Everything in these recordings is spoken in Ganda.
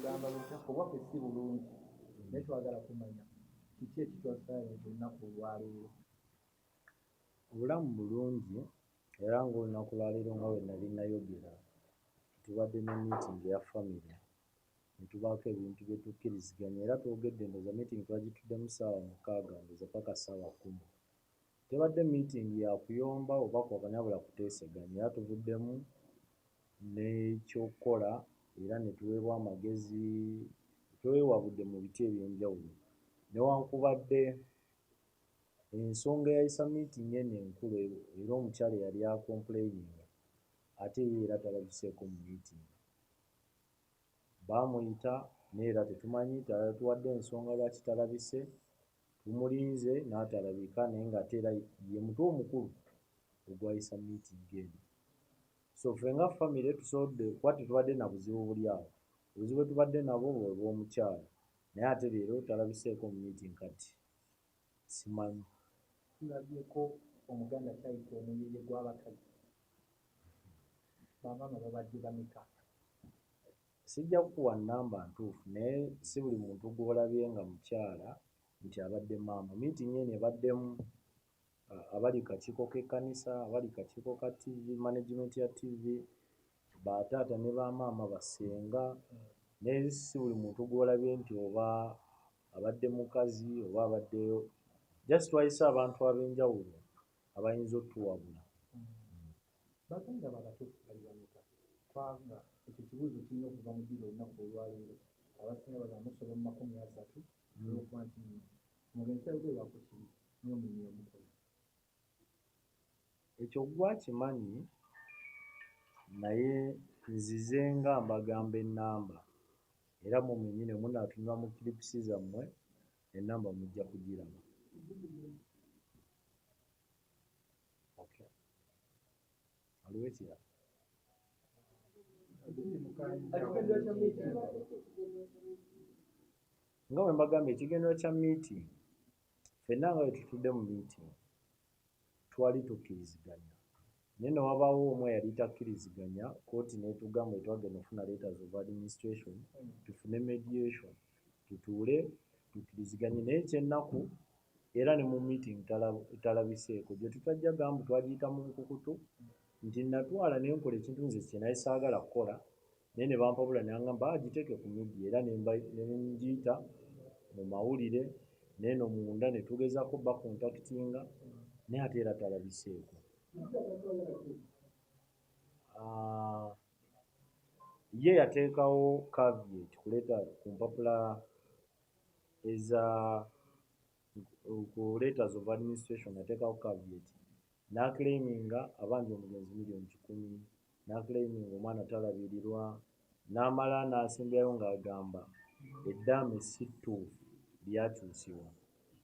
Ogamba lutya? Obwaffe si bulungi, naye twagala kumanya kiki ekitwasaayinza olunaku olwaleero. Obulamu bulungi, era ng'olunaku lwaleero nga bwe nali nayogera, tubadde ne meeting eya famire ne tubaako ebintu bye tukkiriziganya era twogedde. Ndowooza meeting twagituddemu ssaawa 6, ndowooza paka ssaawa 10. Tebadde meeting ya kuyomba oba kwawukana, wabula kuteeseganya, era tuvuddemu n'ekyokukola era ne tuweebwa amagezi. Twewabudde mu biti ebyenjawulo, newankubadde ensonga eyayisa meeting eno enkulu era omukyala eyali acomplaininga, ate ye era talabiseeko mu meeting. Baamuyita naye era tetumanyi, tatuwadde ensonga lwaki talabise. Tumulinze n'atalabika, naye ng'ate era ye mutwe omukulu ogwayisa meeting eno. So ffe nga famire tusobodde kuba tetubadde na buzibu buli awo. Obuzibu bwe tubadde nabwo bwe bw'omukyala, naye ate leero talabiseeko mu meeting, kati simanyi. Tulabyeko Omuganda kyayita omuyeye gw'abakazi. Bamaama babadde bameka? Sijja kukuwa nnamba ntuufu, naye si buli muntu gw'olabye nga mukyala nti abadde maama. Meeting eno ebaddemu abali kakiiko k'ekkanisa, abali kakiiko ka TV, management ya TV, bataata ne bamaama, basenga, naye si buli muntu gw'olabye nti oba abadde mukazi oba abaddeyo. Just twayise abantu ab'enjawulo abayinza otuwabula. Baganda babatuufu bali bameka? Kubanga ekyo kibuuzo kirina okuva mu ddiiro olunaku olwaleero. Abasinga bagamba musoba mu 30, olwokuba nti nno omugenzi tayogerwako kibi, naye omulimu yagukola. Ekyo gwakimanyi, naye nzize nga mbagamba ennamba, era mu mwennyini munaatunula mu clips zammwe, ennamba mujja kugiraba. Okay. Waliwo ekirala? Nga bwe mbagambye, ekigendererwa kya meeting, ffenna nga bwe tutudde mu meeting twali tukkiriziganya, naye ne wabaawo omu eyali takkiriziganya. Kooti n'etugamba twagenda okufuna letters of administration, tufune mediation, tutuule tukkiriziganye. Naye ekyennaku, era ne mu meeting talabiseeko. Gye tutajja gambu twagiyita mu nkukutu nti natwala ne nkola ekintu nze kye naye saagala kukola, naye ne bampabula ne bangamba agiteeke ku media, era ne ngiyita mu mawulire. Naye no munda ne tugezaako bacontactinga, naye ate era talabiseeko. Ye yateekawo caveat kuleeta ku mpapula eza ku letters of administration, yateekawo caveat n'aclaiminga abanja omugenzi miliyoni 100, n'aclaiminga omwana talabirirwa, n'amala n'asembyayo ng'agamba eddaame si ttuufu, lyakyusibwa,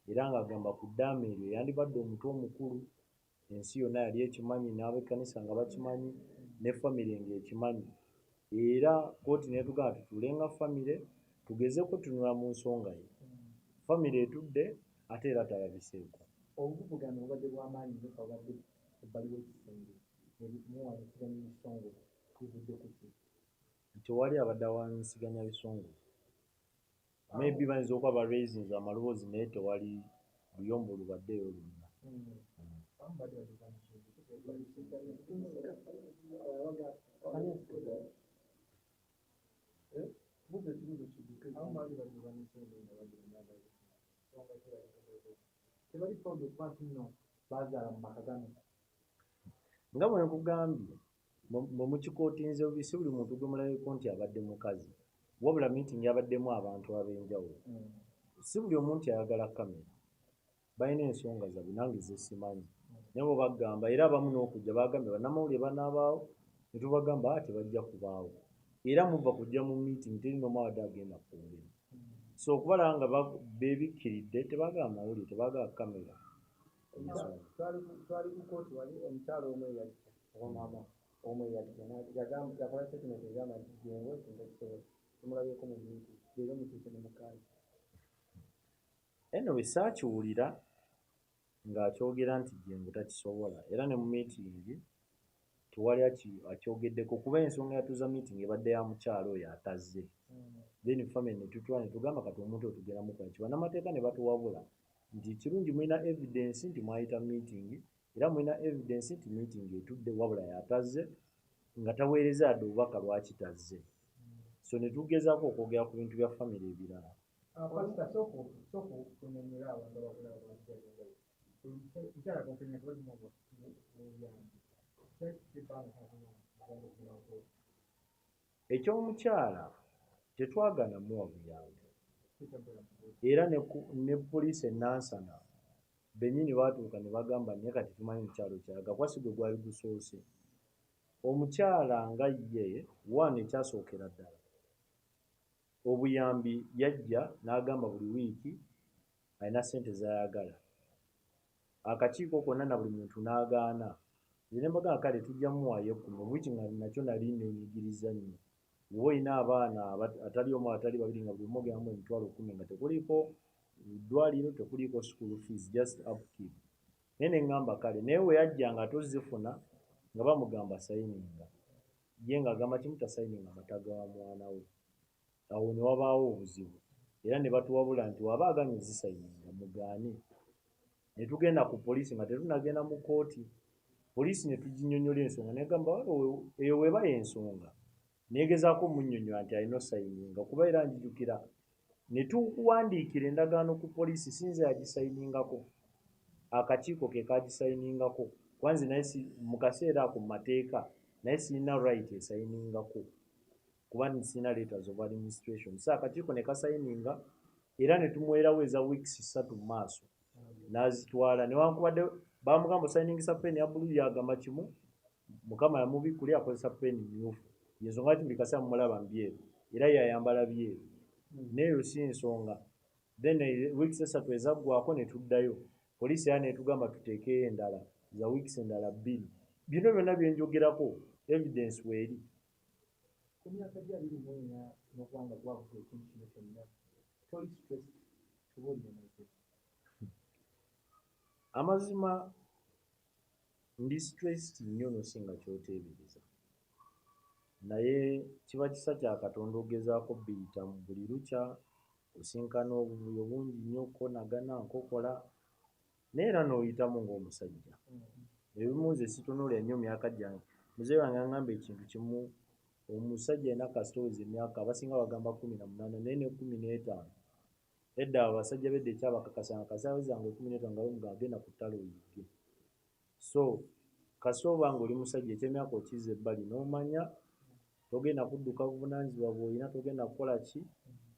era ng'agamba ku ddaame eryo yandibadde omutwe omukulu. Ensi yonna yali ekimanyi, n'ab'ekkanisa nga bakimanyi, ne famire ng'ekimanyi. Era kooti n'etugamba tutuule nga famire tugezeeko tunula mu nsonga ye. Famire etudde, ate era talabiseeko. Obuvuvugano bubadde bw'amaanyi nnyo, kabadde ebbali w'ekisenge, muwanyisiganya ebisongovu. Bivudde ku ki? Tewali abadde awanyisiganya bisongovu. Maybe bayinza okuba baraisinze amaloboozi, naye tewali luyombo lubaddeyo lwonna. Abamu badde Buuza ekibuuzo kigguke. Abamu baali badduka misinde nga bagenda. Tebali proud okuba nti nno bazaala mu maka gano. Nga bwe nkugambye, mwe mukikootinze bubi. Si buli muntu gwe mulabyeko nti abadde mukazi, wabula meeting yabaddemu abantu ab'enjawulo. Si buli omu nti ayagala kamera, balina ensonga zaabwe nange ze simanyi, naye bwe bagamba, era abamu n'okujja bagambye bannamawulire banaabaawo, ne tubagamba aa tebajja kubaawo, era muva kujja mu meeting teri n'omu abadde agenda kwogera. So okubalaba nga beebikkiridde, tebaagala mawulire, tebaagala kamera. Twali ku kooti, wali omukyala omu eyajja oba maama omu eyajja yakola statement egamba nti Jengo ekintu ekisobola tumulabyeko mu meeting, leero mutuuse ne mukazi. Anyway, saakiwulira ng'akyogera nti Jengo takisobola, era ne mu meeting tewali akyogeddeko, kuba ensonga yatuuza meeting ebadde ya mukyala oyo atazze. Then family ne tutula ne tugamba kati omuntu oyo tugenda mukola ki? Bannamateeka ne batuwabula nti kirungi mulina evidence nti mwayita meeting, era mulina evidence nti meeting etudde, wabula yatazze nga taweereza yadde obubaka lwaki tazze. So ne tugezaako okwogera ku bintu bya family ebirala. Pastor, sooka onyonnyola abantu abakulaba bajjagendayo. Mukyala kompenya tebalimu obuyambi. Ekyomukyala tetwagaana muwa buyambi, era ne poliisi e Nansana bennyini baatuuka ne bagamba naye kati tumanyi mukyalo kyaga kuba si gwe gwali gusoose. Omukyala nga ye one ekyasookera ddala obuyambi yajja n'agamba buli wiiki alina ssente z'ayagala, akakiiko konna na buli muntu n'agaana. Nze ne mbagamba kale tujja muwaayo 10, wiiki nga nakyo nali neenyigiriza nnyo. Bw'oba olina abaana atali omu atali babiri nga buli omu ogenda muwa 10,000 nga tekuliiko ddwaliro, tekuliiko school fees, just upkeep. Naye ne ŋŋamba kale, naye we yajja nga tozifuna nga bamugamba sayininga, ye ng'agamba kimu tasayininga mata ga mwana we. Awo ne wabaawo obuzibu, era ne batuwabula nti waba agaanye zisayininga mugaane. Ne tugenda ku poliisi nga tetunnagenda mu kkooti, poliisi ne tuginnyonnyola ensonga negamba eyo weba y'ensonga, neegezaako omunnyonnyola nti alina osayininga kuba era njijukira ne tuwandiikira endagaano ku poliisi, si nze yagisayiningako, akakiiko ke kaagisayiningako, kuba nze naye mu kaseera ako mu mateeka naye sirina right esayiningako kuba sirina letters of administration. So akakiiko ne kasayininga era ne tumuweerawo eza weeks 3 mu maaso n'azitwala, newankubadde baamugamba osayiningisa peni ya bbulu, yagamba kimu Mukama yamubikkulira akozesa peni mmyufu, y'ensonga nti buli kaseera mumulaba mu byeru era yayambala byeru, n'eyo si nsonga. Then weeks 3 ezaggwako ne tuddayo, poliisi era n'etugamba tuteekeyo endala za weeks endala 2. Bino byonna bye njogerako evidence weeri. Ku myaka gya 24 n'okuba nga gwavuga ekintu kino kyonna, toli stressed oba oli? Amazima ndi stressed nnyo n'osinga ky'oteebereza, naye kiba kisa kya Katonda ogezaako biyitamu. Buli lukya osinkana obuvuyo bungi nnyo, okukonagana, nkokola, naye era n'oyitamu ng'omusajja. Ebimu nze situnuulira nnyo myaka gyange. Muzeeyi wange yangamba ekintu kimu, omusajja alina kasita emyaka abasinga bagamba 18 naye ne 15. Edda abasajja b'edda ekyabakakasanga kasita wezanga 15 nga bamugamba genda ku ttale oyigge. So kasita oba ng'oli musajja eky'emyaka okizza ebbali n'omanya togenda kudduka buvunaanyizibwa bw'olina, togenda kukola ki,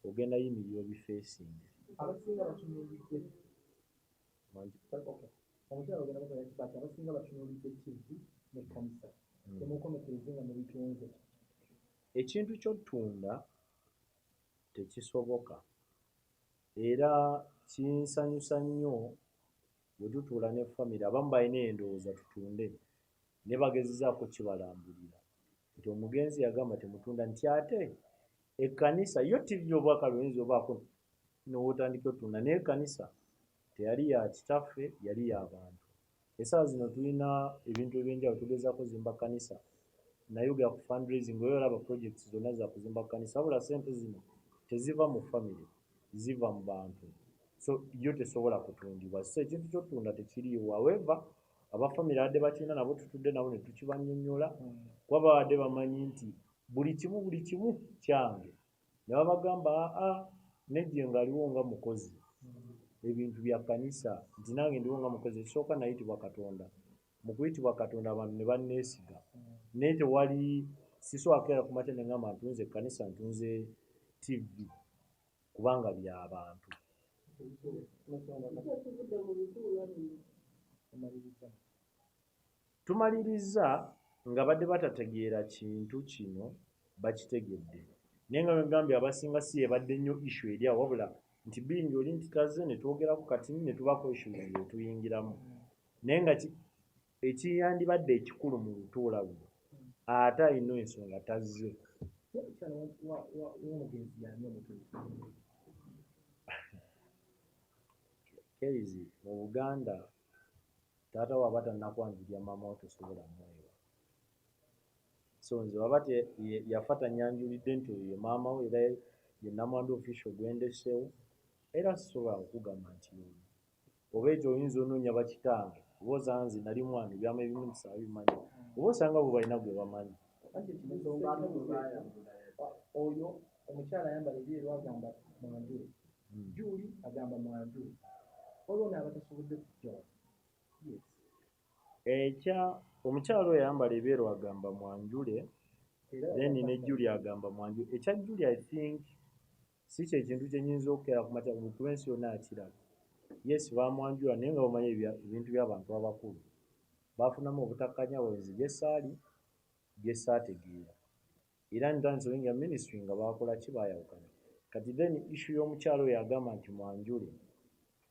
ogenda yimirira obifeesinge. Abasinga batunuulidde omukyala ogenda mukola kibaati, abasinga batunuulidde TV n'ekkanisa, temukomekereze nga mubitunze. Ekintu ky'ottunda tekisoboka, era kinsanyusa nnyo bwe tutuula ne family abamu balina endowooza tutunde, ne bagezezaako kibalambulira nti omugenzi yagamba temutunda, nti ate ekkanisa yo TV oba kale oyinza obaako n'otandika otunda, naye ekkanisa teyali ya kitaffe, yali y'abantu. Essaawa zino tulina ebintu ebyenjawulo, tugezaako zimba kkanisa, nayogera ku fundraising, oyo olaba projects zonna za kuzimba kkanisa, wabula ssente zino teziva mu family, ziva mu bantu, so yo tesobola kutundibwa. So ekintu ky'ottunda tekiriiwo. However, abafamily abadde bakirina nabo tutudde nabo ne tukibannyonnyola, kuba babadde bamanyi nti buli kimu kyange, ne babagamba aa Nejjengo aliwo nga mukozi, ebintu bya kkanisa, nti nange ndiwo nga mukozi. Ekisooka nayitibwa Katonda, mu kuyitibwa Katonda abantu ne banneesiga, naye tewali sisobola kukeera ku makya ne ŋŋamba ntunze ekkanisa, ntunze TV, kubanga by'abantu. Tumaliriza nga badde batategeera kintu kino bakitegedde, naye nga bwe ngambye abasinga si yebadde nnyo issue eri awo, wabula nti bingi oli nti tazze ne twogerako kati ne tubaako issue etuyingiramu, naye nga ekiyandibadde ekikulu mu lutuula luno ate alina ensonga tazze. Keizi mu Buganda taata waba tannakwanjulira maama wo tosobola mwewa. So nze waba yafa tannyanjulidde nti oyo ye maama we, era Ye Namwandu official gwendeseewo, era sisobola kukugamba nti yoyo oba ekyo. Oyinza onoonya bakitange, oba osanga nze nali mwana, ebyama ebimu ntisaba bimanyi, oba osanga bo balina gwe bamanyi. Anti ensonga ate bwe bayambula oyo omukyala ayambala ebyeru agamba mwanjule, Julie agamba mwanjule, waliwo n'abatasobodde kujja wano. Yes. Ekya omukyala oyo ayambala ebyeru agamba mwanjule, era then ne Julie agamba mwanjule. Ekya Julie, I think si kyekintu kyenyinza okukeera ku makya kuba ensi yonna akiraba. Yes, bamwanjula, naye nga bamanyi ebintu by'abantu abakulu, bafunamu obutakkanya bwenzi gyesaali gyesaategeera, era ntandise oyingira ministry nga bakola ki, bayawukana. Kati then issue y'omukyala oyo agamba nti mwanjule,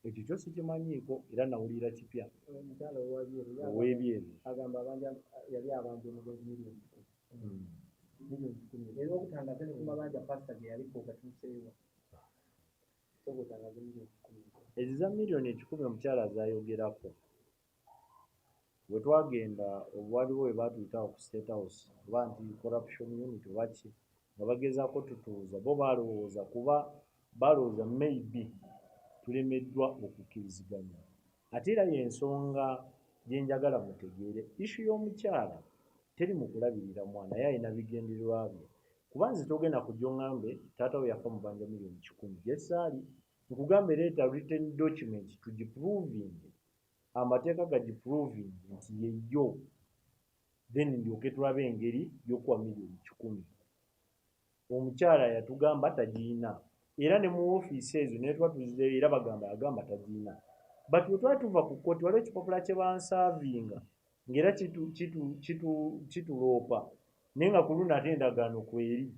ekyo kyo sikimanyiiko, era nawulira kipya. Omukyala owabyeru ye Ow'ebyeru. Agamba abanja, yali abanja omugenzi miliyoni 100, miliyoni 100. Era okutangaza ne ku mabanja pasita ge yaliko gatuuseewa? Sooka otangaze miliyoni 100. Ezo za miliyoni 100 omukyala zayogerako, bwe twagenda, waliwo we baatuyitawo ku State House oba nti corruption unit oba ki, nga bagezaako tutuuza. Bo balowooza, kuba balowooza maybe tulemeddwa okukkiriziganya. Ate era y'ensonga gye njagala mutegeere, issue y'omukyala teri mu kulabirira mwana, ye alina bigendererwa bye. Kuba nze togenda kujja oŋŋambe taata we yafa mubanja miliyoni 100 gyesaali, nkugambe leeta written document tugiproving, amateeka gagiproving nti yeyo, then ndyoke tulabe engeri y'okuwa miliyoni 100. Omukyala yatugamba tagiina, era ne mu ofiisi ezo naye tuba tuzizeeyo, era bagamba yagamba tagiina. But bwe twali tuva ku kkooti, waliwo ekipapula kye bansaavinga ng'era kituloopa, naye nga ku luno ate endagaano kweri.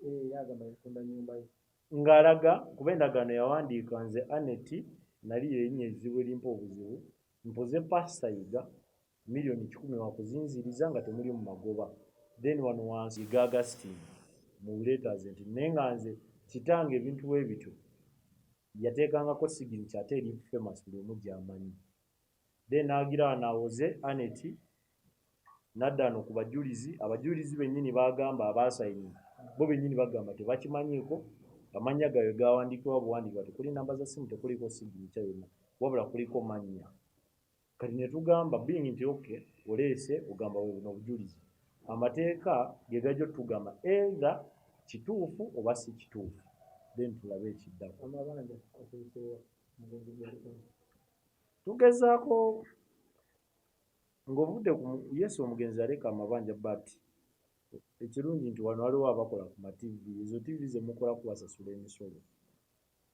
Eh, agamba yatunda nnyumba ye. Ng'alaga kuba endagaano yawandiika nze Anet, nali erinnya ezibu erimpa obuzibu, mpoze Pasita Yiga miliyoni 100 wakuzinziriza nga temuli mu magoba. Then wano wansi Yiga Augustine mu letters nti, naye nga nze kitange ebintu bwe bityo yateekangako signature, ate eri famous, buli omu gy'amanyi. Then n'agira wano awoze Anet, nadda wano ku bajulizi. Abajulizi bennyini bagamba abaasayininga, bo bennyini bagamba tebakimanyiiko. Amannya gaabwe gawandiikibwa buwandiikibwa, tekuli namba za ssimu, tekuliko signature yonna, wabula kuliko mannya. Kati ne tugamba being nti okay, oleese ogamba bwe buno obujulizi, amateeka ge gajja otugamba either kituufu oba si kituufu, then tulabe ekiddako. Amabanja atuuseewa omugenzi gwe? Tugezaako ng'ovudde ku yesu, omugenzi aleka amabanja, but ekirungi nti wano waliwo abakola ku ma TV, ezo TV ze mukola kubasasula emisolo,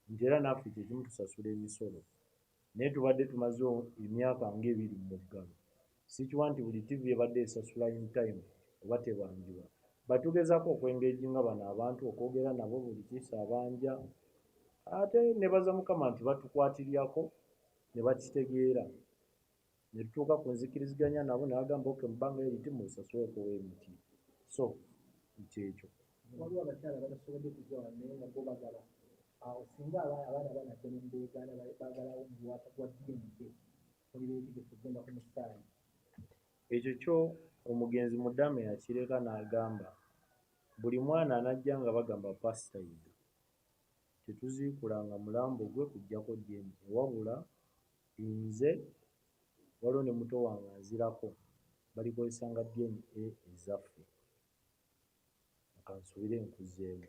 nti era naffe kyekimu tusasula emisolo, naye tubadde tumaze emyaka ng'ebiri mu muggalo. Sikiwa nti buli TV ebadde esasula in time oba tebanjibwa, but tugezaako okwengaginga bano abantu, okwogera nabo buli kiisa abanja. Ate nebaza Mukama nti batukwatiryako ne bakitegeera, ne tutuuka ku nzikiriziganya nabo, ne bagamba okay, mu bbanga eriti musasuleko emiti. So kyekyo. Waliwo abakyala batasobodde kujja wano, naye nga bo bagala awo singa abaana banajja ne mubeegaana, baagalawo omuwaatwa gwa DNA, muli beetegefu okugenda ku musaayi? Ekyo kyo omugenzi Mudame yakireka n'agamba buli mwana anajja nga bagamba Pasita Yiga, tetuziikulanga mulambo gwe kuggyako DNA. Wabula nze waliwo ne muto wange anzirako, balikozesanga DNA ezaffe. Nkansuubire nkuzeemu.